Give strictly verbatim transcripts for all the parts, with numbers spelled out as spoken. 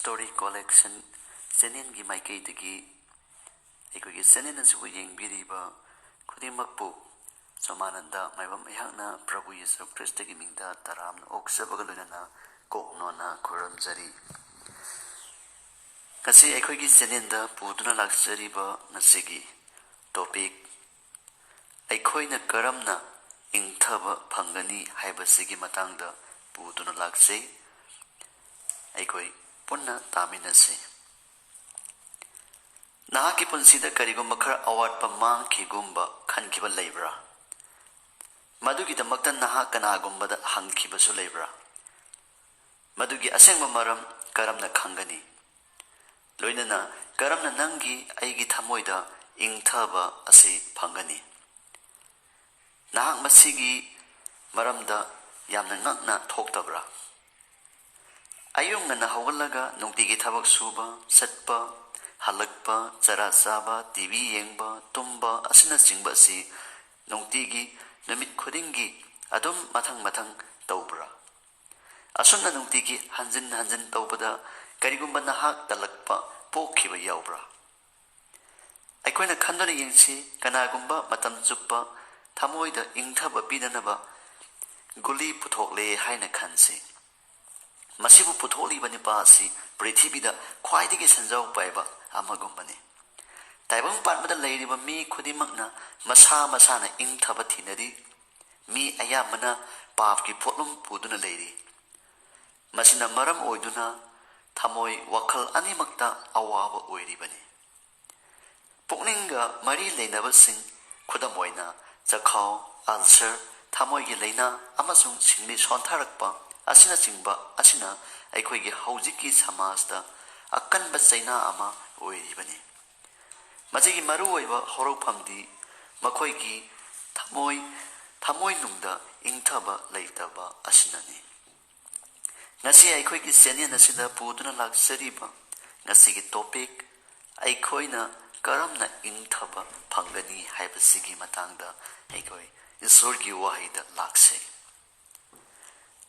Story Collection ꯆꯦꯅꯦꯜꯒꯤ ꯃꯥꯏꯀꯩꯗꯒꯤ ꯑꯩꯈꯣꯏꯒꯤ channel ꯑꯁꯤꯕꯨ ꯌꯦꯡꯕꯤꯔꯤꯕ ꯈꯨꯗꯤꯡꯃꯛꯄꯨ ꯁꯣꯃꯥꯅꯟꯗ ꯃꯥꯏꯕꯝ ꯑꯩꯍꯥꯛꯅ ꯄ꯭ꯔꯚꯨ ꯌꯤꯁꯨ ꯈ꯭ꯔꯤꯁꯇꯒꯤ ꯃꯤꯡꯗ ꯇꯔꯥꯝꯅ ꯑꯣꯛꯆꯕꯒ ꯂꯣꯏꯅꯅ ꯀꯣꯛꯅꯣꯟꯅ ꯈꯨꯔꯨꯝꯖꯔꯤ꯫ ꯉꯁꯤ ꯑꯩꯈꯣꯏꯒꯤ ꯆꯦꯅꯦꯜꯗ ꯄꯨꯗꯨꯅ ꯂꯥꯛꯆꯔꯤꯕ ꯉꯁꯤꯒꯤ ꯇꯣꯄꯤꯛ, ꯑꯩꯈꯣꯏꯅ ꯀꯔꯝꯅ ꯏꯪꯊꯕ ꯐꯪꯒꯅꯤ ꯍꯥꯏꯕꯁꯤꯒꯤ ꯃꯇꯥꯡꯗ ꯄꯨꯗꯨꯅ ꯂꯥꯛꯆꯩ꯫ ꯑꯩꯈꯣꯏ ꯄꯨꯟꯅ ꯇꯥꯃꯤꯟꯅꯁꯤ꯫ ꯅꯍꯥꯛꯀꯤ ꯄꯨꯟꯁꯤꯗ ꯀꯔꯤꯒꯨꯝꯕ ꯈꯔ ꯑꯋꯥꯠꯄ ꯃꯥꯡꯈꯤꯒꯨꯝꯕ ꯈꯟꯈꯤꯕ ꯂꯩꯕ꯭ꯔꯥ? ꯃꯗꯨꯒꯤꯗꯃꯛꯇ ꯅꯍꯥꯛ ꯀꯅꯥꯒꯨꯝꯕꯗ ꯍꯪꯈꯤꯕꯁꯨ ꯂꯩꯕ꯭ꯔꯥ? ꯃꯗꯨꯒꯤ ꯑꯁꯦꯡꯕ ꯃꯔꯝ ꯀꯔꯝꯅ ꯈꯪꯒꯅꯤ? ꯂꯣꯏꯅꯅ ꯀꯔꯝꯅ ꯅꯪꯒꯤ, ꯑꯩꯒꯤ ꯊꯃꯣꯏꯗ ꯏꯪꯊꯕ ꯑꯁꯤ ꯐꯪꯒꯅꯤ? ꯅꯍꯥꯛ ꯃꯁꯤꯒꯤ ꯃꯔꯝꯗ ꯌꯥꯝꯅ ꯉꯛꯅ ꯊꯣꯛꯇꯕ꯭ꯔꯥ? ꯑꯌꯨꯛ ꯉꯟꯅ ꯍꯧꯒꯠꯂꯒ ꯅꯨꯡꯇꯤꯒꯤ ꯊꯕꯛ ꯁꯨꯕ, ꯆꯠꯄ, ꯍꯜꯂꯛꯄ, ꯆꯔꯥ ꯆꯥꯕ, ꯇꯤ ꯚꯤ ꯌꯦꯡꯕ, ꯇꯨꯝꯕ ꯑꯁꯤꯅꯆꯤꯡꯕ ꯑꯁꯤ ꯅꯨꯡꯇꯤꯒꯤ ꯅꯨꯃꯤꯠ ꯈꯨꯗꯤꯡꯒꯤ ꯑꯗꯨꯝ ꯃꯊꯪ ꯃꯊꯪ ꯇꯧꯕ꯭ꯔꯥ? ꯑꯁꯨꯝꯅ ꯅꯨꯡꯇꯤꯒꯤ ꯍꯟꯖꯤꯟ ꯍꯟꯖꯤꯟ ꯇꯧꯕꯗ ꯀꯔꯤꯒꯨꯝꯕ ꯅꯍꯥꯛ ꯇꯜꯂꯛꯄ ꯄꯣꯛꯈꯤꯕ ꯌꯥꯎꯕ꯭ꯔꯥ? ꯑꯩꯈꯣꯏꯅ ꯈꯟꯗꯨꯅ ꯌꯦꯡꯁꯤ, ꯀꯅꯥꯒꯨꯝꯕ ꯃꯇꯝ ꯆꯨꯞꯄ ꯊꯃꯣꯏꯗ ꯏꯪꯊꯕ ꯄꯤꯅꯅꯕ ꯒꯨꯂꯤ ꯄꯨꯊꯣꯛꯂꯦ ꯍꯥꯏꯅ ꯈꯟꯁꯤ꯫ ꯃꯁꯤꯕꯨ ꯄꯨꯊꯣꯛꯂꯤꯕ ꯅꯨꯄꯥ ꯑꯁꯤ ꯄ꯭ꯔꯤꯊꯤꯕꯤꯗ ꯈ꯭ꯋꯥꯏꯗꯒꯤ ꯁꯦꯟꯖꯥꯎ ꯄꯥꯏꯕ ꯑꯃꯒꯨꯝꯕꯅꯤ꯫ ꯇꯥꯏꯕꯪ ꯄꯥꯟꯕꯗ ꯂꯩꯔꯤꯕ ꯃꯤ ꯈꯨꯗꯤꯡꯃꯛꯅ ꯃꯁꯥ ꯃꯁꯥꯅ ꯏꯪꯊꯕ ꯊꯤꯅꯔꯤ꯫ ꯃꯤ ꯑꯌꯥꯝꯕꯅ ꯄꯥꯞꯀꯤ ꯄꯣꯠꯂꯨꯝ ꯄꯨꯗꯨꯅ ꯂꯩꯔꯤ꯫ ꯃꯁꯤꯅ ꯃꯔꯝ ꯑꯣꯏꯗꯨꯅ ꯊꯃꯣꯏ ꯋꯥꯈꯜ ꯑꯅꯤꯃꯛꯇ ꯑꯋꯥꯕ ꯑꯣꯏꯔꯤꯕꯅꯤ꯫ ꯄꯨꯛꯅꯤꯡꯒ ꯃꯔꯤ ꯂꯩꯅꯕꯁꯤꯡ, ꯈꯨꯗꯝ ꯑꯣꯏꯅ ꯆꯈꯥꯎ, ꯑꯜꯁꯔ, ꯊꯃꯣꯏꯒꯤ ꯂꯥꯏꯅꯥ ꯑꯃꯁꯨꯡ ꯁꯤꯡꯂꯤ ꯁꯣꯟꯊꯔꯛꯄ ꯑꯁꯤꯅꯆꯤꯡꯕ ꯑꯁꯤꯅ ꯑꯩꯈꯣꯏꯒꯤ ꯍꯧꯖꯤꯛꯀꯤ ꯁꯃꯥꯖꯇ ꯑꯀꯟꯕ ꯆꯩꯅꯥ ꯑꯃ ꯑꯣꯏꯔꯤꯕꯅꯤ꯫ ꯃꯁꯤꯒꯤ ꯃꯔꯨꯑꯣꯏꯕ ꯍꯧꯔꯛꯐꯝꯗꯤ ꯃꯈꯣꯏꯒꯤ ꯊꯃꯣꯏ, ꯊꯃꯣꯏꯅꯨꯡꯗ ꯏꯪꯊꯕ ꯂꯩꯇꯕ ꯑꯁꯤꯅꯅꯤ꯫ ꯉꯁꯤ ꯑꯩꯈꯣꯏꯒꯤ ꯆꯦꯅꯦꯜ ꯑꯁꯤꯗ ꯄꯨꯗꯨꯅ ꯂꯥꯛꯆꯔꯤꯕ ꯉꯁꯤꯒꯤ ꯇꯣꯄꯤꯛ, ꯑꯩꯈꯣꯏꯅ ꯀꯔꯝꯅ ꯏꯪꯊꯕ ꯐꯪꯒꯅꯤ ꯍꯥꯏꯕꯁꯤꯒꯤ ꯃꯇꯥꯡꯗ ꯑꯩꯈꯣꯏ ꯏꯁꯣꯔꯒꯤ ꯋꯥꯍꯩꯗ ꯂꯥꯛꯁꯦ꯫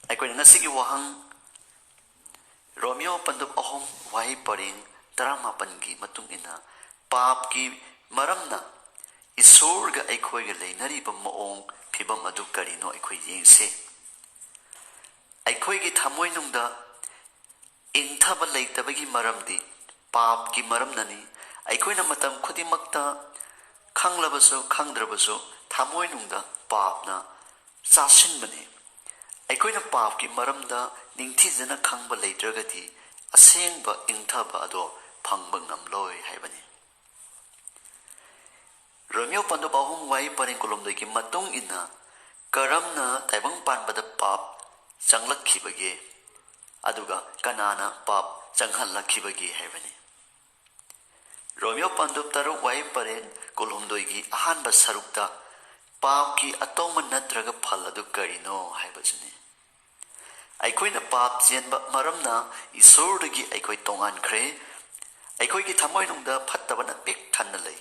ꯑꯩꯈꯣꯏꯅ ꯉꯁꯤꯒꯤ ꯋꯥꯍꯪ ꯔꯣꯃꯤꯌꯣ ꯄꯟꯗꯨꯞ ꯑꯍꯨꯝ, ꯋꯥꯍꯩ ꯄꯔꯦꯡ ꯇꯔꯥꯃꯥꯄꯟꯒꯤ ꯃꯇꯨꯡ ꯏꯟꯅ, ꯄꯥꯞꯀꯤ ꯃꯔꯝꯅ ꯏꯁꯣꯔꯒ ꯑꯩꯈꯣꯏꯒ ꯂꯩꯅꯔꯤꯕ ꯃꯑꯣꯡ ꯐꯤꯕꯝ ꯑꯗꯨ ꯀꯔꯤꯅꯣ ꯑꯩꯈꯣꯏ ꯌꯦꯡꯁꯤ꯫ ꯑꯩꯈꯣꯏꯒꯤ ꯊꯃꯣꯏꯅꯨꯡꯗ ꯏꯪꯊꯕ ꯂꯩꯇꯕꯒꯤ ꯃꯔꯝꯗꯤ ꯄꯥꯞꯀꯤ ꯃꯔꯝꯅꯅꯤ꯫ ꯑꯩꯈꯣꯏꯅ ꯃꯇꯝ ꯈꯨꯗꯤꯡꯃꯛꯇ, ꯈꯪꯂꯕꯁꯨ ꯈꯪꯗ꯭ꯔꯕꯁꯨ, ꯊꯃꯣꯏꯅꯨꯡꯗ ꯄꯥꯞꯅ ꯆꯥꯁꯤꯟꯕꯅꯤ꯫ ꯑꯩꯈꯣꯏꯅ ꯄꯥꯞꯀꯤ ꯃꯔꯝꯗ ꯅꯤꯡꯊꯤꯖꯅ ꯈꯪꯕ ꯂꯩꯇ꯭ꯔꯒꯗꯤ, ꯑꯁꯦꯡꯕ ꯏꯪꯊꯕ ꯑꯗꯣ ꯐꯪꯕ ꯉꯝꯂꯣꯏ ꯍꯥꯏꯕꯅꯤ꯫ ꯔꯣꯃꯤꯌꯣ ꯄꯟꯗꯨꯞ ꯑꯍꯨꯝ, ꯋꯥꯍꯩ ꯄꯔꯦꯡ ꯀꯨꯟꯍꯨꯝꯗꯣꯏꯒꯤ ꯃꯇꯨꯡ ꯏꯟꯅ, ꯀꯔꯝꯅ ꯇꯥꯏꯕꯪ ꯄꯥꯟꯕꯗ ꯄꯥꯞ ꯆꯪꯂꯛꯈꯤꯕꯒꯦ, ꯑꯗꯨꯒ ꯀꯅꯥꯅ ꯄꯥꯞ ꯆꯪꯍꯜꯂꯛꯈꯤꯕꯒꯦ ꯍꯥꯏꯕꯅꯤ꯫ ꯔꯣꯃꯤꯌꯣ ꯄꯟꯗꯨꯞ ꯇꯔꯨꯛ, ꯋꯥꯍꯩ ꯄꯔꯦꯡ ꯀꯨꯟꯍꯨꯝꯗꯣꯏꯒꯤ ꯑꯍꯥꯟꯕ ꯁꯔꯨꯛꯇ, ꯄꯥꯞꯀꯤ ꯑꯇꯣꯡꯕ ꯅꯠꯇ꯭ꯔꯒ ꯐꯜ ꯑꯗꯨ ꯀꯔꯤꯅꯣ ꯍꯥꯏꯕꯁꯤꯅꯤ꯫ ꯑꯩꯈꯣꯏꯅ ꯄꯥꯞ ꯆꯦꯟꯕ ꯃꯔꯝꯅ ꯏꯁꯣꯔꯗꯒꯤ ꯑꯩꯈꯣꯏ ꯇꯣꯉꯥꯟꯈ꯭ꯔꯦ꯫ ꯑꯩꯈꯣꯏꯒꯤ ꯊꯃꯣꯏꯅꯨꯡꯗ ꯐꯠꯇꯕꯅ ꯄꯤꯛ ꯊꯟꯅ ꯂꯩ꯫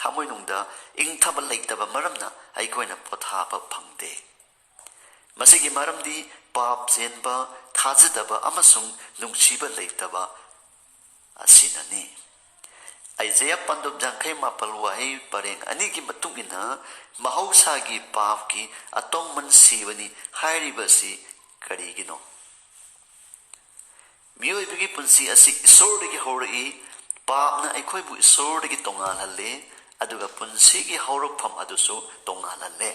ꯊꯃꯣꯏꯅꯨꯡꯗ ꯏꯪꯊꯕ ꯂꯩꯇꯕ ꯃꯔꯝꯅ ꯑꯩꯈꯣꯏꯅ ꯄꯣꯊꯥꯕ ꯐꯪꯗꯦ꯫ ꯃꯁꯤꯒꯤ ꯃꯔꯝꯗꯤ ꯄꯥꯞ ꯆꯦꯟꯕ, ꯊꯥꯖꯗꯕ ꯑꯃꯁꯨꯡ ꯅꯨꯡꯁꯤꯕ ꯂꯩꯇꯕ ꯑꯁꯤꯅꯅꯤ꯫ ꯑꯥꯏꯖꯥꯌꯥ ꯄꯟꯗꯨꯞ ꯌꯥꯡꯈꯩ ꯃꯥꯄꯜ, ꯋꯥꯍꯩ ꯄꯔꯦꯡ ꯑꯅꯤꯒꯤ ꯃꯇꯨꯡ ꯏꯟꯅ, ꯃꯍꯧꯁꯥꯒꯤ ꯄꯥꯞꯀꯤ ꯑꯇꯣꯡꯃꯟ ꯁꯤꯕꯅꯤ ꯍꯥꯏꯔꯤꯕꯁꯤ ꯀꯔꯤꯒꯤꯅꯣ? ꯃꯤꯑꯣꯏꯕꯒꯤ ꯄꯨꯟꯁꯤ ꯑꯁꯤ ꯏꯁꯣꯔꯗꯒꯤ ꯍꯧꯔꯛꯏ꯫ ꯄꯥꯞꯅ ꯑꯩꯈꯣꯏꯕꯨ ꯏꯁꯣꯔꯗꯒꯤ ꯇꯣꯉꯥꯜꯍꯜꯂꯦ, ꯑꯗꯨꯒ ꯄꯨꯟꯁꯤꯒꯤ ꯍꯧꯔꯛꯐꯝ ꯑꯗꯨꯁꯨ ꯇꯣꯉꯥꯜꯍꯜꯂꯦ꯫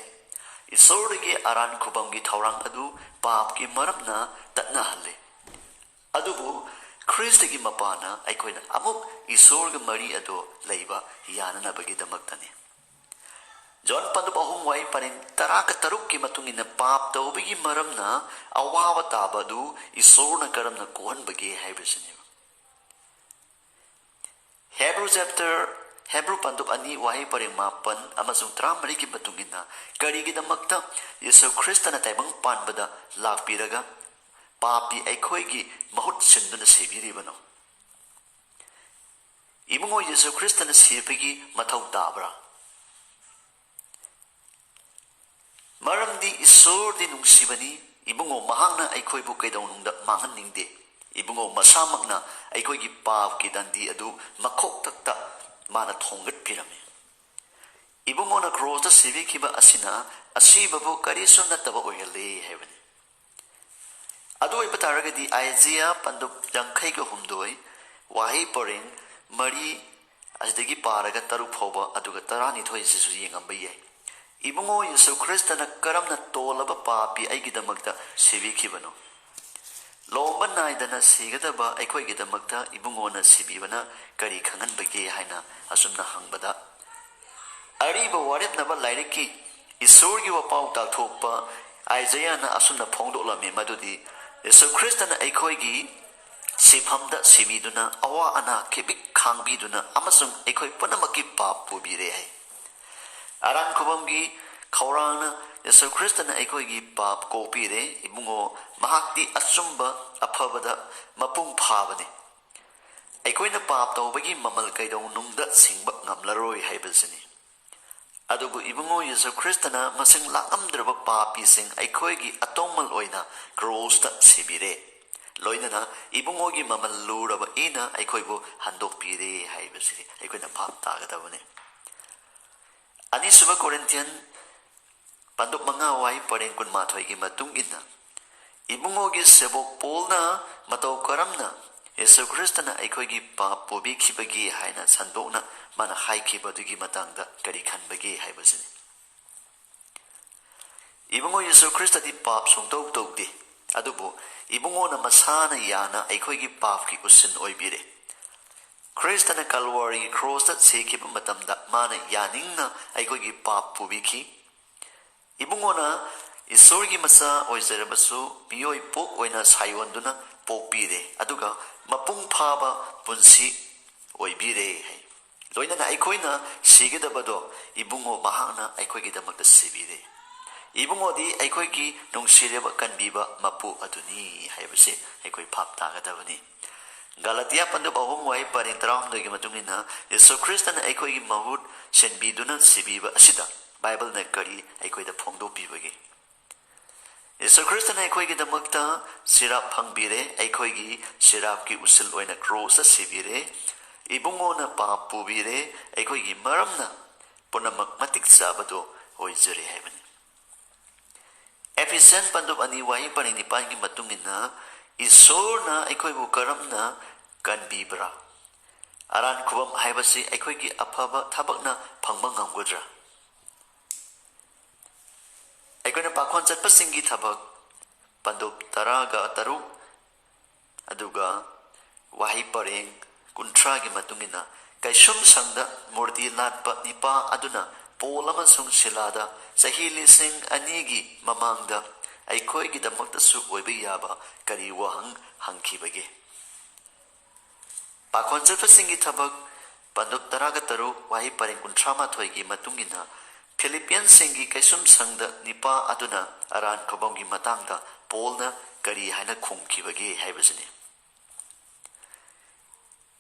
ꯏꯁꯣꯔꯗꯒꯤ ꯑꯔꯥꯟ ꯈꯨꯕꯝꯒꯤ ꯊꯧꯔꯥꯡ ꯑꯗꯨ ꯄꯥꯞꯀꯤ ꯃꯔꯝꯅ ꯇꯠꯅꯍꯜꯂꯦ꯫ ꯑꯗꯨꯕꯨ ꯈ꯭ꯔꯤꯁꯇꯒꯤ ꯃꯄꯥꯅ ꯑꯩꯈꯣꯏꯅ ꯑꯃꯨꯛ ꯏꯁꯣꯔꯒ ꯃꯔꯤ ꯑꯗꯨ ꯂꯩꯕ ꯌꯥꯅꯅꯕꯒꯤꯗꯃꯛꯇꯅꯤ꯫ ꯖꯣꯟ ꯄꯟꯗꯨꯞ ꯑꯍꯨꯝ, ꯋꯥꯍꯩ ꯄꯔꯦꯡ ꯇꯔꯥꯒ ꯇꯔꯨꯛꯀꯤ ꯃꯇꯨꯡ ꯏꯟꯅ, ꯄꯥꯞ ꯇꯧꯕꯒꯤ ꯃꯔꯝꯅ ꯑꯋꯥꯕ ꯇꯥꯕ ꯑꯗꯨ ꯏꯁꯣꯔꯅ ꯀꯔꯝꯅ ꯀꯣꯛꯍꯟꯕꯒꯦ ꯍꯥꯏꯕꯁꯤꯅꯦꯕ꯫ ꯍꯦꯕ꯭ꯔꯨ ꯆꯦꯞꯇꯔ, ꯍꯦꯕ꯭ꯔꯨ ꯄꯟꯗꯨꯞ ꯑꯅꯤ, ꯋꯥꯍꯩ ꯄꯔꯦꯡ ꯃꯥꯄꯟ ꯑꯃꯁꯨꯡ ꯇꯔꯥꯃꯔꯤꯒꯤ ꯃꯇꯨꯡ ꯏꯟꯅ, ꯀꯔꯤꯒꯤꯗꯃꯛꯇ ꯌꯦꯁꯨ ꯈ꯭ꯔꯤꯁꯇꯅ ꯇꯥꯏꯕꯪ ꯄꯥꯟꯕꯗ ꯂꯥꯛꯄꯤꯔꯒ ꯄꯥꯄꯤ ꯑꯩꯈꯣꯏꯒꯤ ꯃꯍꯨꯠ ꯁꯤꯟꯗꯨꯅ ꯁꯤꯕꯤꯔꯤꯕꯅꯣ? ꯏꯕꯨꯡꯉꯣ, ꯌꯦꯁꯨ ꯈ꯭ꯔꯤꯁꯇꯅ ꯁꯤꯕꯒꯤ ꯃꯊꯧ ꯇꯥꯕ꯭ꯔꯥ? ꯃꯔꯝꯗꯤ ꯏꯁꯣꯔꯗꯤ ꯅꯨꯡꯁꯤꯕꯅꯤ, ꯏꯕꯨꯡꯉꯣ, ꯃꯍꯥꯛꯅ ꯑꯩꯈꯣꯏꯕꯨ ꯀꯩꯗꯧꯅꯨꯡꯗ ꯃꯥꯡꯍꯟꯅꯤꯡꯗꯦ꯫ ꯏꯕꯨꯡꯉꯣ ꯃꯁꯥꯃꯛꯅ ꯑꯩꯈꯣꯏꯒꯤ ꯄꯥꯞꯀꯤ ꯗꯟꯗꯤ ꯑꯗꯨ ꯃꯈꯣꯛꯇꯛꯇ ꯃꯥꯅ ꯊꯣꯡꯒꯠꯄꯤꯔꯝꯃꯤ꯫ ꯏꯕꯨꯡꯉꯣꯅ ꯀ꯭ꯔꯣꯁꯇ ꯁꯤꯕꯤꯈꯤꯕ ꯑꯁꯤꯅ ꯑꯁꯤꯕꯕꯨ ꯀꯔꯤꯁꯨ ꯅꯠꯇꯕ ꯑꯣꯏꯍꯜꯂꯤ ꯍꯥꯏꯕꯅꯤ꯫ ꯑꯗꯨ ꯑꯣꯏꯕ ꯇꯥꯔꯒꯗꯤ ꯑꯥꯏꯖꯤꯌꯥ ꯄꯟꯗꯨꯞ ꯌꯥꯡꯈꯩꯒ ꯍꯨꯝꯗꯣꯏ, ꯋꯥꯍꯩ ꯄꯔꯦꯡ ꯃꯔꯤ ꯑꯁꯤꯗꯒꯤ ꯄꯥꯔꯒ ꯇꯔꯨꯛ ꯐꯥꯎꯕ, ꯑꯗꯨꯒ ꯇꯔꯥꯅꯤꯊꯣꯏꯁꯤꯁꯨ ꯌꯦꯡꯉꯝꯕ ꯌꯥꯏ꯫ ꯏꯕꯨꯡꯉꯣ ꯌꯦꯁꯨ ꯈ꯭ꯔꯤꯁꯇꯅ ꯀꯔꯝꯅ ꯇꯣꯜꯂꯕ ꯄꯥꯄꯤ ꯑꯩꯒꯤꯗꯃꯛꯇ ꯁꯤꯕꯤꯈꯤꯕꯅꯣ? ꯂꯣꯝꯕ ꯅꯥꯏꯗꯅ ꯁꯤꯒꯗꯕ ꯑꯩꯈꯣꯏꯒꯤꯗꯃꯛꯇ ꯏꯕꯨꯡꯉꯣꯅ ꯁꯤꯕꯤꯕꯅ ꯀꯔꯤ ꯈꯪꯍꯟꯕꯒꯦ ꯍꯥꯏꯅ ꯑꯁꯨꯝꯅ ꯍꯪꯕꯗ, ꯑꯔꯤꯕ ꯋꯥꯔꯦꯞꯅꯕ ꯂꯥꯏꯔꯤꯛꯀꯤ ꯏꯁꯣꯔꯒꯤ ꯋꯥꯄꯥꯎ ꯇꯥꯛꯊꯣꯛꯄ ꯑꯥꯏꯖꯌꯥꯅ ꯑꯁꯨꯝꯅ ꯐꯣꯡꯗꯣꯛꯂꯝꯃꯤ, ꯃꯗꯨꯗꯤ ꯌꯦꯁꯨ ꯈ꯭ꯔꯤꯁꯇꯅ ꯑꯩꯈꯣꯏꯒꯤ ꯁꯤꯐꯝꯗ ꯁꯤꯕꯤꯗꯨꯅ, ꯑꯋꯥ ꯑꯅꯥ ꯈꯤꯕꯤꯛ ꯈꯥꯡꯕꯤꯗꯨꯅ ꯑꯃꯁꯨꯡ ꯑꯩꯈꯣꯏ ꯄꯨꯝꯅꯃꯛꯀꯤ ꯄꯥꯞ ꯄꯨꯕꯤꯔꯦ ꯍꯥꯏ꯫ ꯑꯔꯥꯟ ꯈꯨꯕꯝꯒꯤ ꯈꯧꯔꯥꯡꯅ ꯌꯦꯁꯨ ꯈ꯭ꯔꯤꯁꯇꯅ ꯑꯩꯈꯣꯏꯒꯤ ꯄꯥꯞ ꯀꯣꯛꯄꯤꯔꯦ꯫ ꯏꯕꯨꯡꯉꯣ, ꯃꯍꯥꯛꯇꯤ ꯑꯆꯨꯝꯕ ꯑꯐꯕꯗ ꯃꯄꯨꯡ ꯐꯥꯕꯅꯤ꯫ ꯑꯩꯈꯣꯏꯅ ꯄꯥꯞ ꯇꯧꯕꯒꯤ ꯃꯃꯜ ꯀꯩꯗꯧꯅꯨꯡꯗ ꯁꯤꯡꯕ ꯉꯝꯂꯔꯣꯏ ꯍꯥꯏꯕꯁꯤꯅꯤ꯫ ꯑꯗꯨꯕꯨ ꯏꯕꯨꯡꯉꯣ ꯌꯦꯁꯨ ꯈ꯭ꯔꯤꯁꯇꯅ ꯃꯁꯤꯡ ꯂꯥꯛꯂꯝꯗ꯭ꯔꯕ ꯄꯥꯄꯤꯁꯤꯡ ꯑꯩꯈꯣꯏꯒꯤ ꯑꯇꯣꯡꯃꯜ ꯑꯣꯏꯅ ꯀ꯭ꯔꯣꯁꯇ ꯁꯤꯕꯤꯔꯦ꯫ ꯂꯣꯏꯅꯅ ꯏꯕꯨꯡꯉꯣꯒꯤ ꯃꯃꯜ ꯂꯨꯔꯕ ꯏꯅ ꯑꯩꯈꯣꯏꯕꯨ ꯍꯟꯗꯣꯛꯄꯤꯔꯦ ꯍꯥꯏꯕꯁꯤ ꯑꯩꯈꯣꯏꯅ ꯚꯥꯞ ꯇꯥꯒꯗꯕꯅꯤ꯫ ꯑꯅꯤꯁꯨꯕ ꯀꯣꯔꯤꯟꯊꯤꯌꯟ ꯄꯟꯗꯨꯞ ꯃꯉꯥ ꯋꯥꯍꯩ ꯄꯔꯦꯡ ꯀꯨꯟꯃꯥꯊꯣꯏꯒꯤ ꯃꯇꯨꯡ ꯏꯟꯅ, ꯏꯕꯨꯡꯉꯣꯒꯤ ꯁꯦꯕꯣꯛ ꯄꯣꯜꯅ ꯃꯇꯧ ꯀꯔꯝꯅ ꯌꯦꯁꯨ ꯈ꯭ꯔꯤꯁꯇꯅ ꯑꯩꯈꯣꯏꯒꯤ ꯄꯥꯞ ꯄꯨꯕꯤꯈꯤꯕꯒꯦ ꯍꯥꯏꯅ ꯁꯟꯗꯣꯛꯅ ꯃꯥꯅ ꯍꯥꯏꯈꯤꯕꯗꯨꯒꯤ ꯃꯇꯥꯡꯗ ꯀꯔꯤ ꯈꯟꯕꯒꯦ ꯍꯥꯏꯕꯁꯤꯅꯤ꯫ ꯏꯕꯨꯡꯉꯣ ꯌꯦꯁꯨ ꯈ꯭ꯔꯤꯁꯇꯗꯤ ꯄꯥꯞ ꯁꯨꯡꯇꯧ ꯇꯧꯗꯦ, ꯑꯗꯨꯕꯨ ꯏꯕꯨꯡꯉꯣꯅ ꯃꯁꯥꯅ ꯌꯥꯅ ꯑꯩꯈꯣꯏꯒꯤ ꯄꯥꯞꯀꯤ ꯎꯁꯤꯟ ꯑꯣꯏꯕꯤꯔꯦ꯫ ꯈ꯭ꯔꯤꯁꯇꯅ ꯀꯜꯋꯥꯔꯤꯒꯤ ꯀ꯭ꯔꯣꯁꯇ ꯁꯤꯈꯤꯕ ꯃꯇꯝꯗ ꯃꯥꯅ ꯌꯥꯅꯤꯡꯅ ꯑꯩꯈꯣꯏꯒꯤ ꯄꯥꯞ ꯄꯨꯕꯤꯈꯤ꯫ ꯏꯕꯨꯡꯉꯣꯅ ꯏꯁꯣꯔꯒꯤ ꯃꯆꯥ ꯑꯣꯏꯖꯔꯕꯁꯨ ꯃꯤꯑꯣꯏ ꯄꯣꯛ ꯑꯣꯏꯅ ꯁꯥꯏꯑꯣꯟꯗꯨꯅ ꯄꯣꯛꯄꯤꯔꯦ, ꯑꯗꯨꯒ ꯃꯄꯨꯡ ꯐꯥꯕ ꯄꯨꯟꯁꯤ ꯑꯣꯏꯕꯤꯔꯦ ꯍꯥꯏ꯫ ꯂꯣꯏꯅꯅ ꯑꯩꯈꯣꯏꯅ ꯁꯤꯒꯗꯕꯗꯣ ꯏꯕꯨꯡꯉꯣ ꯃꯍꯥꯛꯅ ꯑꯩꯈꯣꯏꯒꯤꯗꯃꯛꯇ ꯁꯤꯕꯤꯔꯦ꯫ ꯏꯕꯨꯡꯉꯣꯗꯤ ꯑꯩꯈꯣꯏꯒꯤ ꯅꯨꯡꯁꯤꯔꯕ ꯀꯟꯕꯤꯕ ꯃꯄꯨ ꯑꯗꯨꯅꯤ ꯍꯥꯏꯕꯁꯦ ꯑꯩꯈꯣꯏ ꯚꯥꯞ ꯇꯥꯒꯗꯕꯅꯤ꯫ ꯒꯥꯂꯥꯇꯤꯌꯥ ꯄꯟꯗꯨꯞ ꯑꯍꯨꯝ ꯋꯥꯍꯩ ꯄꯔꯦꯡ ꯇꯔꯥꯍꯨꯝꯗꯣꯏꯒꯤ ꯃꯇꯨꯡ ꯏꯟꯅ, ꯌꯦꯁꯨ ꯈ꯭ꯔꯤꯁꯇꯅ ꯑꯩꯈꯣꯏꯒꯤ ꯃꯍꯨꯠ ꯁꯤꯟꯕꯤꯗꯨꯅ ꯁꯤꯕꯤꯕ ꯑꯁꯤꯗ ꯕꯥꯏꯕꯜꯅ ꯀꯔꯤ ꯑꯩꯈꯣꯏꯗ ꯐꯣꯡꯗꯣꯛꯄꯤꯕꯒꯦ? ꯌꯦꯁꯨ ꯈ꯭ꯔꯤꯁꯇꯅ ꯑꯩꯈꯣꯏꯒꯤꯗꯃꯛꯇ ꯁꯤꯔꯥꯞ ꯐꯪꯕꯤꯔꯦ, ꯑꯩꯈꯣꯏꯒꯤ ꯁꯤꯔꯥꯞꯀꯤ ꯎꯁꯤꯜ ꯑꯣꯏꯅ ꯀ꯭ꯔꯣꯁꯇ ꯁꯤꯕꯤꯔꯦ, ꯏꯕꯨꯡꯉꯣꯅ ꯄꯥꯞ ꯄꯨꯕꯤꯔꯦ, ꯑꯩꯈꯣꯏꯒꯤ ꯃꯔꯝꯅ ꯄꯨꯝꯅꯃꯛ ꯃꯇꯤꯛ ꯆꯥꯕꯗꯣ ꯑꯣꯏꯖꯔꯦ ꯍꯥꯏꯕꯅꯤ꯫ ꯑꯦꯐꯤꯁꯤꯌꯟ ꯄꯟꯗꯨꯞ ꯑꯅꯤ ꯋꯥꯍꯩ ꯄꯔꯦꯡ ꯅꯤꯄꯥꯟꯒꯤ ꯃꯇꯨꯡ ꯏꯟꯅ ꯏꯁꯣꯔꯅ ꯑꯩꯈꯣꯏꯕꯨ ꯀꯔꯝꯅ ꯀꯟꯕꯤꯕ꯭ꯔꯥ? ꯑꯔꯥꯟ ꯈꯨꯕꯝ ꯍꯥꯏꯕꯁꯤ ꯑꯩꯈꯣꯏꯒꯤ ꯑꯐꯕ ꯊꯕꯛꯅ ꯐꯪꯕ ꯉꯝꯒꯗ꯭ꯔꯥ? ꯑꯩꯈꯣꯏꯅ ꯄꯥꯈꯣꯟ ꯆꯠꯄꯁꯤꯡꯒꯤ ꯊꯕꯛ ꯄꯟꯗꯨꯞ ꯇꯔꯥꯒ ꯇꯔꯨꯛ, ꯑꯗꯨꯒ ꯋꯥꯍꯩ ꯄꯔꯦꯡ ꯀꯨꯟꯊ꯭ꯔꯥꯒꯤ ꯃꯇꯨꯡ ꯏꯟꯅ ꯀꯩꯁꯨꯝ ꯁꯪꯗ ꯃꯨꯔꯇꯤ ꯂꯥꯠꯄ ꯅꯤꯄꯥ ꯑꯗꯨꯅ ꯄꯣꯜ ꯑꯃꯁꯨꯡ ꯁꯤꯂꯥꯗ ꯆꯍꯤ ꯂꯤꯁꯤꯡ ꯑꯅꯤꯒꯤ ꯃꯃꯥꯡꯗ ꯑꯩꯈꯣꯏꯒꯤꯗꯃꯛꯇꯁꯨ ꯑꯣꯏꯕ ꯌꯥꯕ ꯀꯔꯤ ꯋꯥꯍꯪ ꯍꯪꯈꯤꯕꯒꯦ? ꯄꯥꯈꯣꯟ ꯆꯠꯄꯁꯤꯡꯒꯤ ꯊꯕꯛ ꯄꯟꯗꯨꯞ ꯇꯔꯥꯒ ꯇꯔꯨꯛ ꯋꯥꯍꯩ ꯄꯔꯦꯡ ꯀꯨꯟꯊ꯭ꯔꯥ ꯃꯥꯊꯣꯏꯒꯤ ꯃꯇꯨꯡ ꯏꯟꯅ ꯐꯤꯂꯤꯄꯤꯌꯟꯁꯤꯡꯒꯤ ꯀꯩꯁꯨꯝ ꯁꯪꯗ ꯅꯤꯄꯥ ꯑꯗꯨꯅ ꯑꯔꯥꯟ ꯈꯨꯕꯝꯒꯤ ꯃꯇꯥꯡꯗ ꯄꯣꯜꯅ ꯀꯔꯤ ꯍꯥꯏꯅ ꯈꯨꯝꯈꯤꯕꯒꯦ ꯍꯥꯏꯕꯁꯤꯅꯤ꯫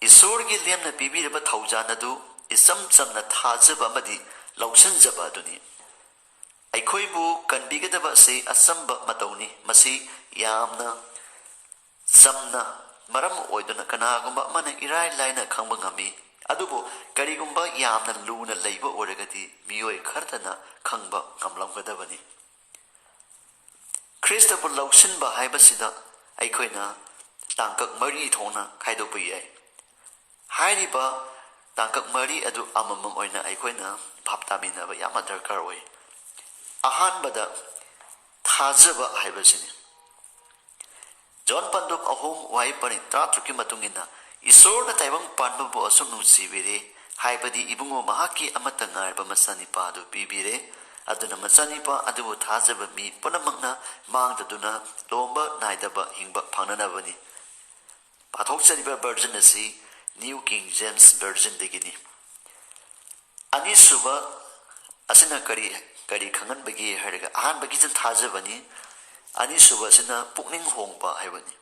ꯏꯁꯣꯔꯒꯤ ꯂꯦꯝꯅ ꯄꯤꯕꯤꯔꯕ ꯊꯧꯖꯥꯜ ꯑꯗꯨ ꯏꯆꯝ ꯆꯝꯅ ꯊꯥꯖꯕ ꯑꯃꯗꯤ ꯂꯧꯁꯤꯟꯖꯕ ꯑꯗꯨꯅꯤ꯫ ꯑꯩꯈꯣꯏꯕꯨ ꯀꯟꯕꯤꯒꯗꯕ ꯑꯁꯤ ꯑꯆꯝꯕ ꯃꯇꯧꯅꯤ꯫ ꯃꯁꯤ ꯌꯥꯝꯅ ꯆꯝꯅ ꯃꯔꯝ ꯑꯣꯏꯗꯨꯅ ꯀꯅꯥꯒꯨꯝꯕ ꯑꯃꯅ ꯏꯔꯥꯏ ꯂꯥꯏꯅ ꯈꯪꯕ ꯉꯝꯃꯤ, ꯑꯗꯨꯕꯨ ꯀꯔꯤꯒꯨꯝꯕ ꯌꯥꯝꯅ ꯂꯨꯅ ꯂꯩꯕ ꯑꯣꯏꯔꯒꯗꯤ ꯃꯤꯑꯣꯏ ꯈꯔꯇꯅ ꯈꯪꯕ ꯉꯝꯂꯝꯒꯗꯕꯅꯤ꯫ ꯈ꯭ꯔꯤꯁꯇꯕꯨ ꯂꯧꯁꯤꯟꯕ ꯍꯥꯏꯕꯁꯤꯗ ꯑꯩꯈꯣꯏꯅ ꯇꯥꯡꯀꯛ ꯃꯔꯤ ꯊꯣꯛꯅ ꯈꯥꯏꯗꯣꯛꯄ ꯌꯥꯏ꯫ ꯍꯥꯏꯔꯤꯕ ꯇꯥꯡꯀꯛ ꯃꯔꯤ ꯑꯗꯨ ꯑꯃꯃꯝ ꯑꯣꯏꯅ ꯑꯩꯈꯣꯏꯅ ꯚꯥꯞ ꯇꯥꯃꯤꯟꯅꯕ ꯌꯥꯝꯅ ꯗꯔꯀꯥꯔ ꯑꯣꯏ꯫ ꯑꯍꯥꯟꯕꯗ, ꯊꯥꯖꯕ ꯍꯥꯏꯕꯁꯤꯅꯤ꯫ ꯖꯣꯟ ꯄꯟꯗꯨꯞ ꯑꯍꯨꯝ ꯋꯥꯍꯩ ꯄꯔꯦꯡ ꯇꯔꯥꯇꯔꯨꯛꯀꯤ ꯃꯇꯨꯡ ꯏꯟꯅ, "ꯏꯁꯣꯔꯅ ꯇꯥꯏꯕꯪ ꯄꯥꯟꯕꯕꯨ ꯑꯁꯨꯛ ꯅꯨꯡꯁꯤꯕꯤꯔꯦ, ꯍꯥꯏꯕꯗꯤ ꯏꯕꯨꯡꯉꯣ ꯃꯍꯥꯛꯀꯤ ꯑꯃꯠꯇ ꯉꯥꯏꯔꯕ ꯃꯆꯥꯅꯤꯄꯥ ꯑꯗꯨ ꯄꯤꯕꯤꯔꯦ, ꯑꯗꯨꯅ ꯃꯆꯥꯅꯤꯄꯥ ꯑꯗꯨꯕꯨ ꯊꯥꯖꯕ ꯃꯤ ꯄꯨꯝꯅꯃꯛꯅ ꯃꯥꯡꯗꯗꯨꯅ ꯇꯣꯝꯕ ꯅꯥꯏꯗꯕ ꯍꯤꯡꯕ ꯐꯪꯅꯅꯕꯅꯤ"꯫ ꯄꯥꯊꯣꯛꯆꯔꯤꯕ ꯚꯔꯖꯟ ꯑꯁꯤ ꯅ꯭ꯌꯨ ꯀꯤꯡ ꯖꯦꯝꯁ ꯚꯔꯖꯟꯗꯒꯤꯅꯤ꯫ ꯑꯅꯤꯁꯨꯕ ꯑꯁꯤꯅ ꯀꯔꯤ, ꯀꯔꯤ ꯈꯪꯍꯟꯕꯒꯦ ꯍꯥꯏꯔꯒ, ꯑꯍꯥꯟꯕꯒꯤꯁꯤꯅ ꯊꯥꯖꯕꯅꯤ, ꯑꯅꯤꯁꯨꯕ ꯑꯁꯤꯅ ꯄꯨꯛꯅꯤꯡ ꯍꯣꯡꯕ ꯍꯥꯏꯕꯅꯤ꯫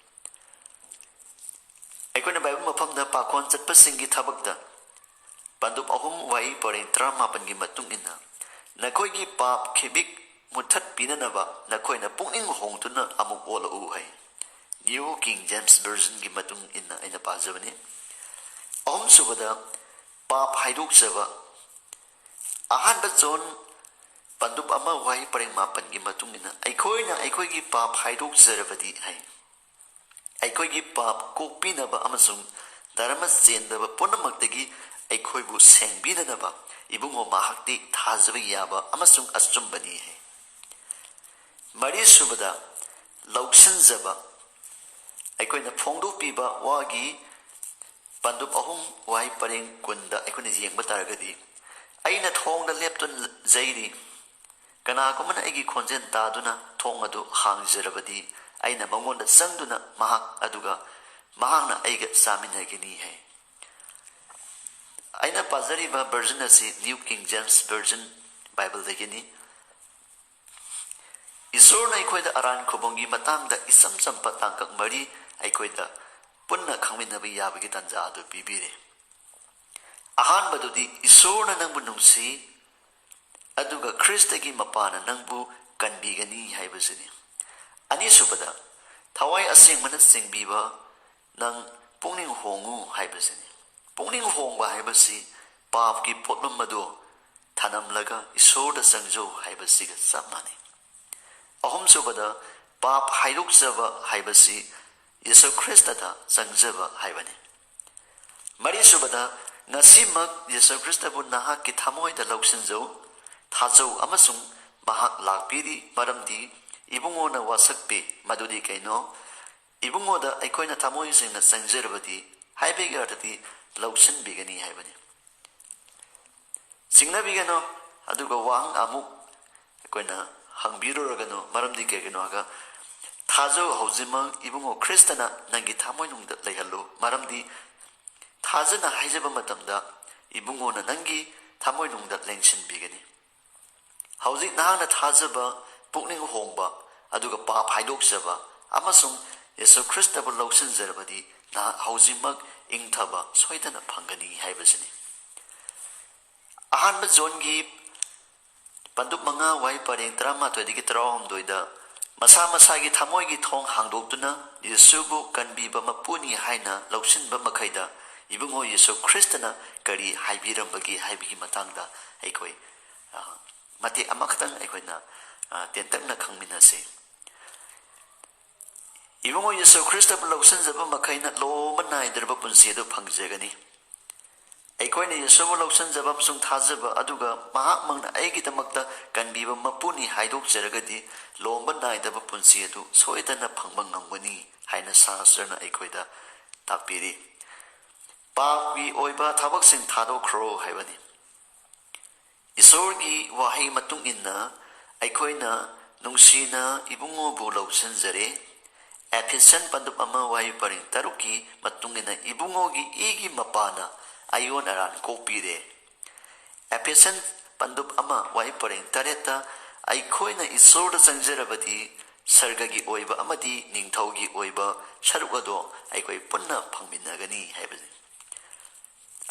ꯑꯩꯈꯣꯏꯅ ꯕꯥꯏꯕꯜ ꯃꯐꯝꯗ ꯄꯥꯈꯣꯟ ꯆꯠꯄꯁꯤꯡꯒꯤ ꯊꯕꯛꯇ ꯄꯟꯗꯨꯞ ꯑꯍꯨꯝ ꯋꯥꯍꯩ ꯄꯔꯦꯡ ꯇꯔꯥꯃꯥꯄꯟꯒꯤ ꯃꯇꯨꯡ ꯏꯟꯅ, "ꯅꯈꯣꯏꯒꯤ ꯄꯥꯞ ꯈꯤꯕꯤꯛ ꯃꯨꯠꯊꯠꯄꯤꯅꯅꯕ ꯅꯈꯣꯏꯅ ꯄꯨꯛꯅꯤꯡ ꯍꯣꯡꯗꯨꯅ ꯑꯃꯨꯛ ꯑꯣꯜꯂꯛꯎ" ꯍꯥꯏ꯫ New King James Versionꯒꯤ ꯃꯇꯨꯡ ꯏꯟꯅ ꯑꯩꯅ ꯄꯥꯖꯕꯅꯤ꯫ ꯑꯍꯨꯝꯁꯨꯕꯗ, ꯄꯥꯞ ꯍꯥꯏꯗꯣꯛꯆꯕ꯫ ꯑꯍꯥꯟꯕ ꯖꯣꯟ ꯄꯟꯗꯨꯞ ꯑꯃ ꯋꯥꯍꯩ ꯄꯔꯦꯡ ꯃꯥꯄꯟꯒꯤ ꯃꯇꯨꯡ ꯏꯟꯅ, "ꯑꯩꯈꯣꯏꯅ ꯑꯩꯈꯣꯏꯒꯤ ꯄꯥꯞ ꯍꯥꯏꯗꯣꯛꯆꯔꯕꯗꯤ" ꯍꯥꯏ꯫ ꯑꯩꯈꯣꯏꯒꯤ ꯄꯥꯞ ꯀꯣꯛꯄꯤꯅꯕ ꯑꯃꯁꯨꯡ ꯙꯔꯃ ꯆꯦꯟꯗꯕ ꯄꯨꯝꯅꯃꯛꯇꯒꯤ ꯑꯩꯈꯣꯏꯕꯨ ꯁꯦꯡꯕꯤꯅꯅꯕ ꯏꯕꯨꯡꯉꯣ ꯃꯍꯥꯛꯇꯤ ꯊꯥꯖꯕ ꯌꯥꯕ ꯑꯃꯁꯨꯡ ꯑꯆꯨꯝꯕꯅꯤ ꯍꯥꯏ꯫ ꯃꯔꯤꯁꯨꯕꯗ, ꯂꯧꯁꯤꯟꯖꯕ꯫ ꯑꯩꯈꯣꯏꯅ ꯐꯣꯡꯗꯣꯛꯄꯤꯕ ꯋꯥꯒꯤ ꯄꯟꯗꯨꯞ ꯑꯍꯨꯝ ꯋꯥꯍꯩ ꯄꯔꯦꯡ ꯀꯨꯟꯗ ꯑꯩꯈꯣꯏꯅ ꯌꯦꯡꯕ ꯇꯥꯔꯒꯗꯤ, "ꯑꯩꯅ ꯊꯣꯡꯗ ꯂꯦꯞꯇꯨꯅ ꯂꯩꯖꯩꯔꯤ꯫ ꯀꯅꯥꯒꯨꯝꯕꯅ ꯑꯩꯒꯤ ꯈꯣꯟꯖꯦꯜ ꯇꯥꯗꯨꯅ ꯊꯣꯡ ꯑꯗꯨ ꯍꯥꯡꯖꯔꯕꯗꯤ, ꯑꯩꯅ ꯃꯉꯣꯟꯗ ꯆꯪꯗꯨꯅ ꯃꯍꯥꯛ ꯑꯗꯨꯒ ꯃꯍꯥꯛꯅ ꯑꯩꯒ ꯆꯥꯃꯤꯟꯅꯒꯅꯤ" ꯍꯥꯏ꯫ ꯑꯩꯅ ꯄꯥꯖꯔꯤꯕ version ꯑꯁꯤ New King James Version Bibleꯗꯒꯤꯅꯤ꯫ ꯏꯁꯣꯔꯅ ꯑꯩꯈꯣꯏꯗ ꯑꯔꯥꯟ ꯈꯨꯕꯝꯒꯤ ꯃꯇꯥꯡꯗ ꯏꯆꯝ ꯆꯝꯕ ꯇꯥꯡꯀꯛ ꯃꯔꯤ ꯑꯩꯈꯣꯏꯗ ꯄꯨꯟꯅ ꯈꯪꯃꯤꯟꯅꯕ ꯌꯥꯕꯒꯤ ꯇꯥꯟꯖꯥ ꯑꯗꯨ ꯄꯤꯕꯤꯔꯦ꯫ ꯑꯍꯥꯟꯕꯗꯨꯗꯤ, "ꯏꯁꯣꯔꯅ ꯅꯪꯕꯨ ꯅꯨꯡꯁꯤ, ꯑꯗꯨꯒ ꯈ꯭ꯔꯤꯁꯇꯒꯤ ꯃꯄꯥꯅ ꯅꯪꯕꯨ ꯀꯟꯕꯤꯒꯅꯤ" ꯍꯥꯏꯕꯁꯤꯅꯤ꯫ ꯑꯅꯤꯁꯨꯕꯗ, "ꯊꯋꯥꯏ ꯑꯁꯦꯡꯕꯅ ꯆꯤꯡꯕꯤꯕ, ꯅꯪ ꯄꯨꯛꯅꯤꯡ ꯍꯣꯡꯉꯨ" ꯍꯥꯏꯕꯁꯤꯅꯤ꯫ ꯄꯨꯛꯅꯤꯡ ꯍꯣꯡꯕ ꯍꯥꯏꯕꯁꯤ ꯄꯥꯞꯀꯤ ꯄꯣꯠꯂꯨꯝ ꯑꯗꯨ ꯊꯅꯝꯂꯒ ꯏꯁꯣꯔꯗ ꯆꯪꯖꯧ ꯍꯥꯏꯕꯁꯤꯒ ꯆꯞ ꯃꯥꯟꯅꯩ꯫ ꯑꯍꯨꯝꯁꯨꯕꯗ, ꯄꯥꯞ ꯍꯥꯏꯗꯣꯛꯆꯕ ꯍꯥꯏꯕꯁꯤ ꯌꯦꯁꯨ ꯈ꯭ꯔꯤꯁꯇꯗ ꯆꯪꯖꯕ ꯍꯥꯏꯕꯅꯤ꯫ ꯃꯔꯤꯁꯨꯕꯗ, ꯉꯁꯤꯃꯛ ꯌꯦꯁꯨ ꯈ꯭ꯔꯤꯁꯇꯕꯨ ꯅꯍꯥꯛꯀꯤ ꯊꯃꯣꯏꯗ ꯂꯧꯁꯤꯟꯖꯧ, ꯊꯥꯖꯧ ꯑꯃꯁꯨꯡ ꯃꯍꯥꯛ ꯂꯥꯛꯄꯤꯔꯤ, ꯃꯔꯝꯗꯤ ꯏꯕꯨꯡꯉꯣꯅ ꯋꯥꯁꯛꯄꯤ꯫ ꯃꯗꯨꯗꯤ ꯀꯩꯅꯣ? ꯏꯕꯨꯡꯉꯣꯗ ꯑꯩꯈꯣꯏꯅ ꯊꯃꯣꯏ ꯁꯦꯡꯅ ꯆꯪꯖꯔꯕꯗꯤ ꯍꯥꯏꯕꯒꯤ ꯑꯔꯊꯗꯤ ꯂꯧꯁꯤꯟꯕꯤꯒꯅꯤ ꯍꯥꯏꯕꯅꯤ꯫ ꯆꯤꯡꯅꯕꯤꯒꯅꯨ, ꯑꯗꯨꯒ ꯋꯥꯍꯪ ꯑꯃꯨꯛ ꯑꯩꯈꯣꯏꯅ ꯍꯪꯕꯤꯔꯨꯔꯒꯅꯨ꯫ ꯃꯔꯝꯗꯤ ꯀꯩꯒꯤꯅꯣ ꯍꯥꯏꯒ, ꯊꯥꯖꯧ, ꯍꯧꯖꯤꯛꯃꯛ ꯏꯕꯨꯡꯉꯣ ꯈ꯭ꯔꯤꯁꯇꯅ ꯅꯪꯒꯤ ꯊꯃꯣꯏꯅꯨꯡꯗ ꯂꯩꯍꯜꯂꯨ, ꯃꯔꯝꯗꯤ ꯊꯥꯖꯅ ꯍꯥꯏꯖꯕ ꯃꯇꯝꯗ ꯏꯕꯨꯡꯉꯣꯅ ꯅꯪꯒꯤ ꯊꯃꯣꯏꯅꯨꯡꯗ ꯂꯦꯡꯁꯤꯟꯕꯤꯒꯅꯤ꯫ ꯍꯧꯖꯤꯛ ꯅꯍꯥꯛꯅ ꯊꯥꯖꯕ, ꯄꯨꯛꯅꯤꯡ ꯍꯣꯡꯕ, ꯑꯗꯨꯒ ꯄꯥꯞ ꯍꯥꯏꯗꯣꯛꯆꯕ ꯑꯃꯁꯨꯡ ꯌꯦꯁꯨ ꯈ꯭ꯔꯤꯁꯇꯕꯨ ꯂꯧꯁꯤꯟꯖꯔꯕꯗꯤ, ꯅꯍꯥꯛ ꯍꯧꯖꯤꯛꯃꯛ ꯏꯪꯊꯕ ꯁꯣꯏꯗꯅ ꯐꯪꯒꯅꯤ ꯍꯥꯏꯕꯁꯤꯅꯤ꯫ ꯑꯍꯥꯟꯕ ꯖꯣꯟꯒꯤ ꯄꯟꯗꯨꯞ ꯃꯉꯥ, ꯋꯥꯍꯩ ꯄꯔꯦꯡ ꯇꯔꯥꯃꯥꯊꯣꯏꯗꯒꯤ ꯇꯔꯥꯍꯨꯝꯗꯣꯏꯗ, ꯃꯁꯥ ꯃꯁꯥꯒꯤ ꯊꯃꯣꯏꯒꯤ ꯊꯣꯡ ꯍꯥꯡꯗꯣꯛꯇꯨꯅ ꯌꯦꯁꯨꯕꯨ ꯀꯟꯕꯤꯕ ꯃꯄꯨꯅꯤ ꯍꯥꯏꯅ ꯂꯧꯁꯤꯟꯕ ꯃꯈꯩꯗ, ꯏꯕꯨꯡꯉꯣ ꯌꯦꯁꯨ ꯈ꯭ꯔꯤꯁꯇꯅ ꯀꯔꯤ ꯍꯥꯏꯕꯤꯔꯝꯕꯒꯦ ꯍꯥꯏꯕꯒꯤ ꯃꯇꯥꯡꯗ ꯑꯩꯈꯣꯏ, ꯑ, ꯃꯇꯦꯛ ꯑꯃꯈꯛꯇꯪ ꯑꯩꯈꯣꯏꯅ, ꯑ, ꯇꯦꯟꯇꯛꯅ ꯈꯪꯃꯤꯟꯅꯁꯤ꯫ ꯏꯕꯨꯡꯉꯣ ꯌꯦꯁꯨ ꯈ꯭ꯔꯤꯁꯇꯕꯨ ꯂꯧꯁꯤꯟꯖꯕ ꯃꯈꯩꯅ ꯂꯣꯝꯕ ꯅꯥꯏꯗ꯭ꯔꯕ ꯄꯨꯟꯁꯤ ꯑꯗꯨ ꯐꯪꯖꯒꯅꯤ꯫ ꯑꯩꯈꯣꯏꯅ ꯌꯦꯁꯨꯕꯨ ꯂꯧꯁꯤꯟꯖꯕ ꯑꯃꯁꯨꯡ ꯊꯥꯖꯕ ꯑꯗꯨꯒ ꯃꯍꯥꯛꯃꯛꯅ ꯑꯩꯒꯤꯗꯃꯛꯇ ꯀꯟꯕꯤꯕ ꯃꯄꯨꯅꯤ ꯍꯥꯏꯗꯣꯛꯆꯔꯒꯗꯤ, ꯂꯣꯝꯕ ꯅꯥꯏꯗꯕ ꯄꯨꯟꯁꯤ ꯑꯗꯨ ꯁꯣꯏꯗꯅ ꯐꯪꯕ ꯉꯝꯒꯅꯤ ꯍꯥꯏꯅ ꯁꯥꯁꯇ꯭ꯔꯅ ꯑꯩꯈꯣꯏꯗ ꯇꯥꯛꯄꯤꯔꯤ꯫ ꯄꯥꯞꯀꯤ ꯑꯣꯏꯕ ꯊꯕꯛꯁꯤꯡ ꯊꯥꯗꯣꯛꯈ꯭ꯔꯣ ꯍꯥꯏꯕꯅꯤ꯫ ꯏꯁꯣꯔꯒꯤ ꯋꯥꯍꯩ ꯃꯇꯨꯡ ꯏꯟꯅ ꯑꯩꯈꯣꯏꯅ ꯅꯨꯡꯁꯤꯅ ꯏꯕꯨꯡꯉꯣꯕꯨ ꯂꯧꯁꯤꯟꯖꯔꯦ꯫ ꯑꯦꯐꯦꯁꯟ ꯄꯟꯗꯨꯞ ꯑꯃ ꯋꯥꯍꯩ ꯄꯔꯦꯡ ꯇꯔꯨꯛꯀꯤ ꯃꯇꯨꯡ ꯏꯟꯅ ꯏꯕꯨꯡꯉꯣꯒꯤ ꯏꯒꯤ ꯃꯄꯥꯅ ꯑꯌꯣꯟ ꯑꯔꯥꯟ ꯀꯣꯛꯄꯤꯔꯦ꯫ ꯑꯦꯐꯦꯁꯟ ꯄꯟꯗꯨꯞ ꯑꯃ ꯋꯥꯍꯩ ꯄꯔꯦꯡ ꯇꯔꯦꯠꯇ ꯑꯩꯈꯣꯏꯅ ꯏꯁꯣꯔꯗ ꯆꯪꯖꯔꯕꯗꯤ ꯁꯔꯒꯒꯤ ꯑꯣꯏꯕ ꯑꯃꯗꯤ ꯅꯤꯡꯊꯧꯒꯤ ꯑꯣꯏꯕ ꯁꯔꯨꯛ ꯑꯗꯣ ꯑꯩꯈꯣꯏ ꯄꯨꯟꯅ ꯐꯪꯃꯤꯟꯅꯒꯅꯤ ꯍꯥꯏꯕꯅꯤ꯫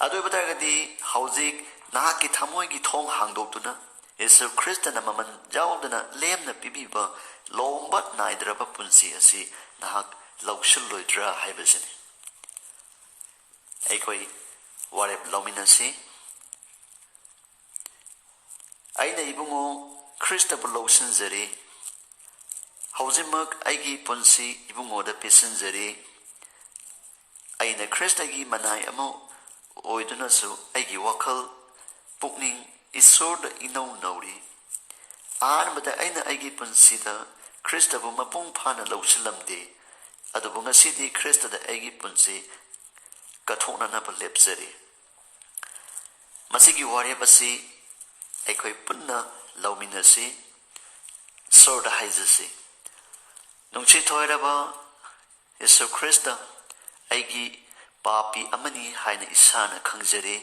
ꯑꯗꯨ ꯑꯣꯏꯕ ꯇꯥꯔꯒꯗꯤ ꯍꯧꯖꯤꯛ ꯅꯍꯥꯛꯀꯤ ꯊꯃꯣꯏꯒꯤ ꯊꯣꯡ ꯍꯥꯡꯗꯣꯛꯇꯨꯅ ꯌꯦꯁꯨ ꯈ꯭ꯔꯤꯁꯇꯅ ꯃꯃꯜ ꯌꯥꯎꯗꯅ ꯂꯦꯝꯅ ꯄꯤꯕꯤꯕ ꯂꯣꯝꯕ ꯅꯥꯏꯗ꯭ꯔꯕ ꯄꯨꯟꯁꯤ ꯑꯁꯤ ꯅꯍꯥꯛ ꯂꯧꯁꯤꯜꯂꯣꯏꯗ꯭ꯔꯥ ꯍꯥꯏꯕꯁꯤꯅꯤ꯫ ꯑꯩꯈꯣꯏ ꯋꯥꯔꯦꯞ ꯂꯧꯃꯤꯟꯅꯁꯤ꯫ ꯑꯩꯅ ꯏꯕꯨꯡꯉꯣ ꯈ꯭ꯔꯤꯁꯇꯕꯨ ꯂꯧꯁꯤꯟꯖꯔꯤ꯫ ꯍꯧꯖꯤꯛꯃꯛ ꯑꯩꯒꯤ ꯄꯨꯟꯁꯤ ꯏꯕꯨꯡꯉꯣꯗ ꯄꯤꯁꯤꯟꯖꯔꯤ꯫ ꯑꯩꯅ ꯈ꯭ꯔꯤꯁꯇꯒꯤ ꯃꯅꯥꯏ ꯑꯃ ꯑꯣꯏꯗꯨꯅꯁꯨ ꯑꯩꯒꯤ ꯋꯥꯈꯜ, ꯄꯨꯛꯅꯤꯡ ꯏꯁꯣꯔꯗ ꯏꯅꯧ ꯅꯧꯔꯤ꯫ ꯑꯍꯥꯟꯕꯗ ꯑꯩꯅ ꯑꯩꯒꯤ ꯄꯨꯟꯁꯤꯗ ꯈ꯭ꯔꯤꯁꯇꯕꯨ ꯃꯄꯨꯡ ꯐꯥꯅ ꯂꯧꯁꯤꯜꯂꯝꯗꯦ, ꯑꯗꯨꯕꯨ ꯉꯁꯤꯗꯤ ꯈ꯭ꯔꯤꯁꯇꯗ ꯑꯩꯒꯤ ꯄꯨꯟꯁꯤ ꯀꯠꯊꯣꯛꯅꯅꯕ ꯂꯦꯞꯆꯔꯤ꯫ ꯃꯁꯤꯒꯤ ꯋꯥꯔꯦꯞ ꯑꯁꯤ ꯑꯩꯈꯣꯏ ꯄꯨꯟꯅ ꯂꯧꯃꯤꯟꯅꯁꯤ꯫ ꯏꯁꯣꯔꯗ ꯍꯥꯏꯖꯁꯤ, ꯅꯨꯡꯁꯤꯊꯣꯏꯔꯕ ꯌꯦꯁꯨ ꯈ꯭ꯔꯤꯁꯇ, ꯑꯩꯒꯤ ꯄꯥꯄꯤ ꯑꯃꯅꯤ ꯍꯥꯏꯅ ꯏꯁꯥꯅ ꯈꯪꯖꯔꯦ꯫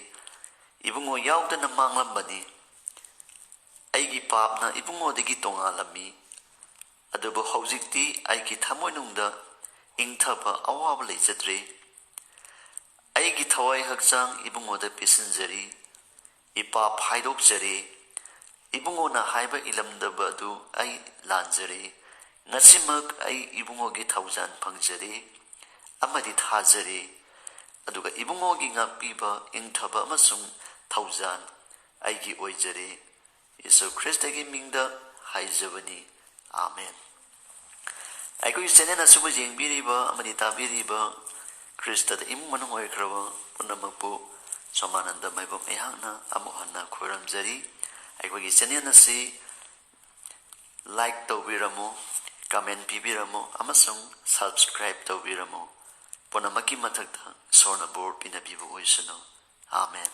ꯏꯕꯨꯡꯉꯣ ꯌꯥꯎꯗꯅ ꯃꯥꯡꯂꯝꯕꯅꯤ꯫ ꯑꯩꯒꯤ ꯄꯥꯞꯅ ꯏꯕꯨꯡꯉꯣꯗꯒꯤ ꯇꯣꯉꯥꯜꯂꯝꯃꯤ꯫ ꯑꯗꯨꯕꯨ ꯍꯧꯖꯤꯛꯇꯤ ꯑꯩꯒꯤ ꯊꯃꯣꯏꯅꯨꯡꯗ ꯏꯪꯊꯕ ꯑꯋꯥꯕ ꯂꯩꯖꯗ꯭ꯔꯦ꯫ ꯑꯩꯒꯤ ꯊꯋꯥꯏ ꯍꯛꯆꯥꯡ ꯏꯕꯨꯡꯉꯣꯗ ꯄꯤꯁꯤꯟꯖꯔꯤ꯫ ꯏꯄꯥꯞ ꯍꯥꯏꯗꯣꯛꯆꯔꯤ꯫ ꯏꯕꯨꯡꯉꯣꯅ ꯍꯥꯏꯕ ꯏꯜꯂꯝꯗꯕ ꯑꯗꯨ ꯑꯩ ꯂꯥꯟꯖꯔꯦ꯫ ꯉꯁꯤꯃꯛ ꯑꯩ ꯏꯕꯨꯡꯉꯣꯒꯤ ꯊꯧꯖꯥꯜ ꯐꯪꯖꯔꯦ ꯑꯃꯗꯤ ꯊꯥꯖꯔꯦ꯫ ꯑꯗꯨꯒ ꯏꯕꯨꯡꯉꯣꯒꯤ ꯉꯥꯛꯄꯤꯕ, ꯏꯪꯊꯕ ꯑꯃꯁꯨꯡ ꯊꯧꯖꯥꯜ ꯑꯩꯒꯤ ꯑꯣꯏꯖꯔꯦ꯫ ꯌꯤꯁꯨ ꯈ꯭ꯔꯤꯁꯇꯒꯤ ꯃꯤꯡꯗ ꯍꯥꯏꯖꯕꯅꯤ꯫ ꯑꯥꯃꯦꯟ꯫ ꯑꯩꯈꯣꯏꯒꯤ ꯆꯦꯅꯦꯜ ꯑꯁꯤꯕꯨ ꯌꯦꯡꯕꯤꯔꯤꯕ ꯑꯃꯗꯤ ꯇꯥꯕꯤꯔꯤꯕ ꯈ꯭ꯔꯤꯁꯇꯗ ꯏꯃꯨꯡ ꯃꯅꯨꯡ ꯑꯣꯏꯈ꯭ꯔꯕ ꯄꯨꯝꯅꯃꯛꯄꯨ ꯁꯣꯃꯥꯅꯟꯗ ꯃꯥꯏꯕꯝ ꯑꯩꯍꯥꯛꯅ ꯑꯃꯨꯛ ꯍꯟꯅ ꯈꯣꯏꯔꯝꯖꯔꯤ꯫ ꯑꯩꯈꯣꯏꯒꯤ ꯆꯦꯅꯦꯜ ꯑꯁꯤ ꯂꯥꯏꯛ ꯇꯧꯕꯤꯔꯝꯃꯨ, ꯀꯃꯦꯟ ꯄꯤꯕꯤꯔꯝꯃꯨ ꯑꯃꯁꯨꯡ ꯁꯕꯁꯀ꯭ꯔꯥꯏꯕ ꯇꯧꯕꯤꯔꯝꯃꯨ꯫ ꯄꯨꯝꯅꯃꯛꯀꯤ ꯃꯊꯛꯇ ꯏꯁꯣꯔꯅ ꯕꯣꯔ ꯄꯤꯅꯕꯤꯕ ꯑꯣꯏꯁꯅꯨ꯫ ꯑꯥꯃꯦꯟ꯫